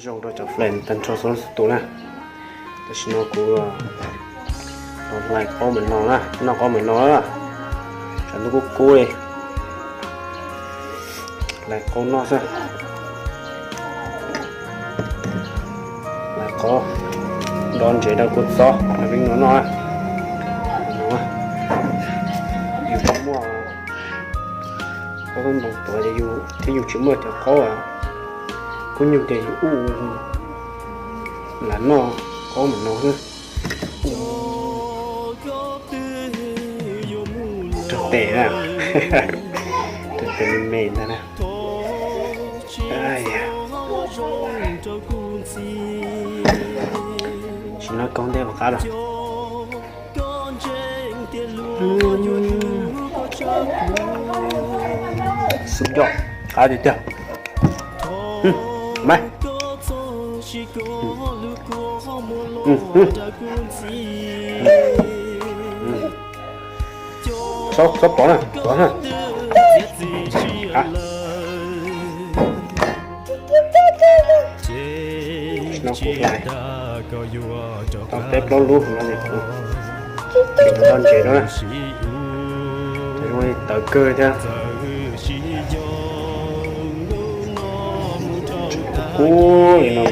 Zoo rau cov fam tag nrho txhua leej txhua tus na. Tam sim no kuv los hlais qaub mam no na, noj qaub mam no na. Tshav ntuj kub kub li, hlais qaub noj xwb. Hlais qaub, do ntsev rau kua txob rau peb no noj na. Yus tsis muaj qaub ntoos tuav ces yus thiab yus tsis muaj cov qaub kub nyuj ces yus ua lam noj qaub mam no xwb. Rau tes na, rau tes me me ntag na. Tsis noj qaub ntej ua qab los. Xub ncoj qab tiag tiag. Mas txhob txhob pov na, pov na. No kuv hlais tau peb plaub lub no ces kuv ces kuv do ntsev rau na. Zoo li tawv kawg thiab. Kub kub li no,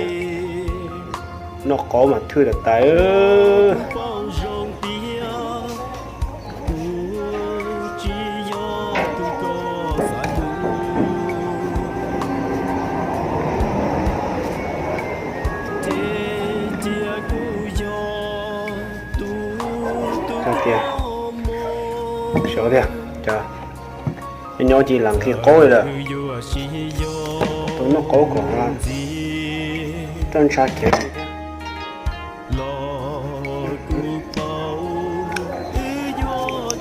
noj qaub mas thwj tas tas. Tias, xyov tiag, nyob nyob ces lam nqhis qaub li lawm. Tau noj qaub kom roj ntsha khiav.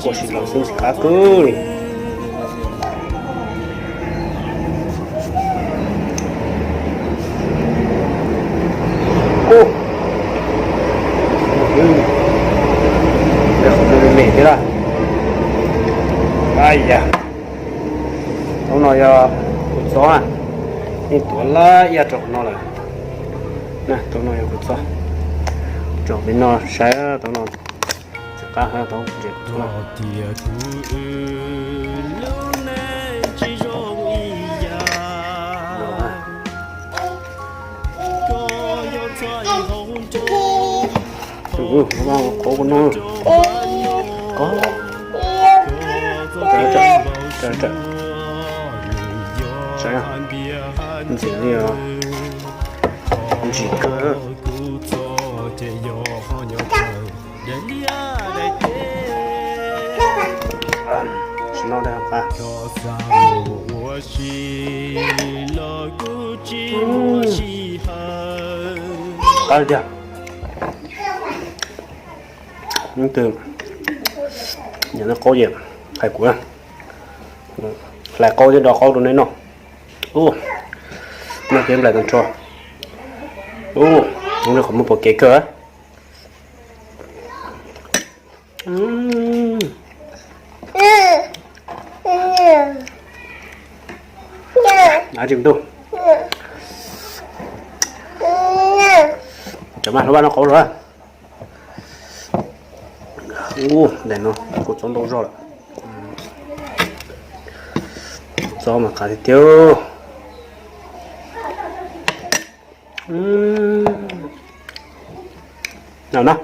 Ua si los xwb qab kawg li. Ub, qhov no me me thiab lawm. Ai ya, tus no yog kuv txob na, yeej tuav lawm ib yam rau qhov no lawm. Tus no yog kuv txob, tsom pem no saib tus no. Tsis qab hab tau ntses kuv txob. Tus no qaub kuv no. Saib, ntxim li os, ntsim kawg. Tsis noj dab qa. Qab tiag. Ub, twb nyob qaub ces hais kuv hlais qaub thiab do qaub rau nej noj. Ub, noj kiag nplaim tag nrho. Ub, zoo li qhov muag pom kev kawg. Av tsis ntuj. Cov mas hlub vaj noj qaub lawm. Ub, ntawm no kuv txob ntau zog lawm. Txob mas qab tiag tiag. No na,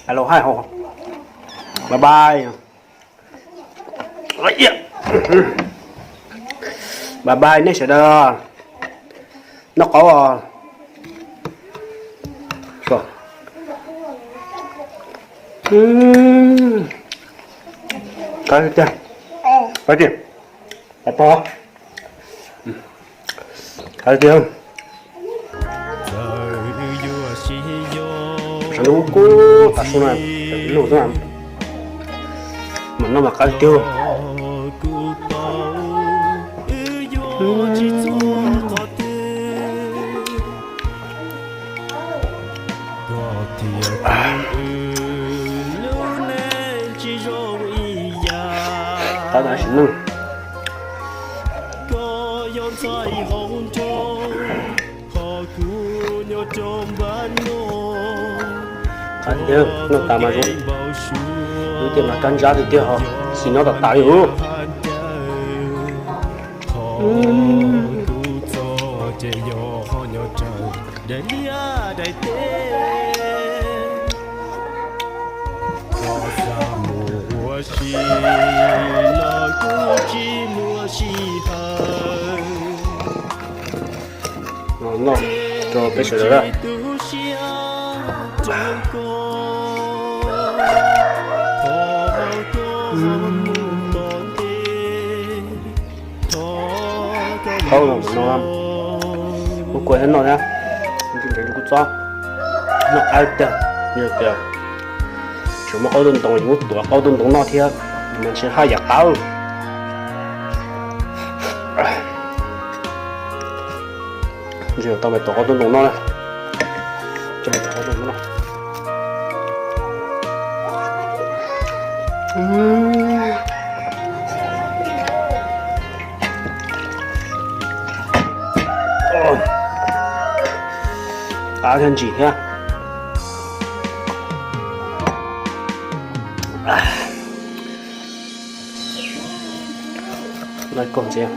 alo hai ho, bye bye. Bye bye nej sawv daws, noj qaub os. Qab tiag, qab tiag, qab tiag. Saum lub kub tav su na, lub xwb na, mas noj mas qab tiag. Qab tas sim neej. Noj tas mas zoo, lub tiaj mas kab ntsab tiag tiag ho, xim nyob tas tas li. Noj rau peb sawv daws. Thaub no, kuv kua thiab noj thiab, ntshe ntshe kuv txob noj qab tiag. Yog tias tseem muaj qaub ntuj ntoo, yus muab tuav qaub ntuj ntoo noj thiab, mas ntshe haj yam qab. Ntshe tau pais tuav qaub ntuj ntoo noj na. Coj pais tuav qaub ntuj ntoo noj. Qab thiab ntsim thiab. Laj koj ntxiv.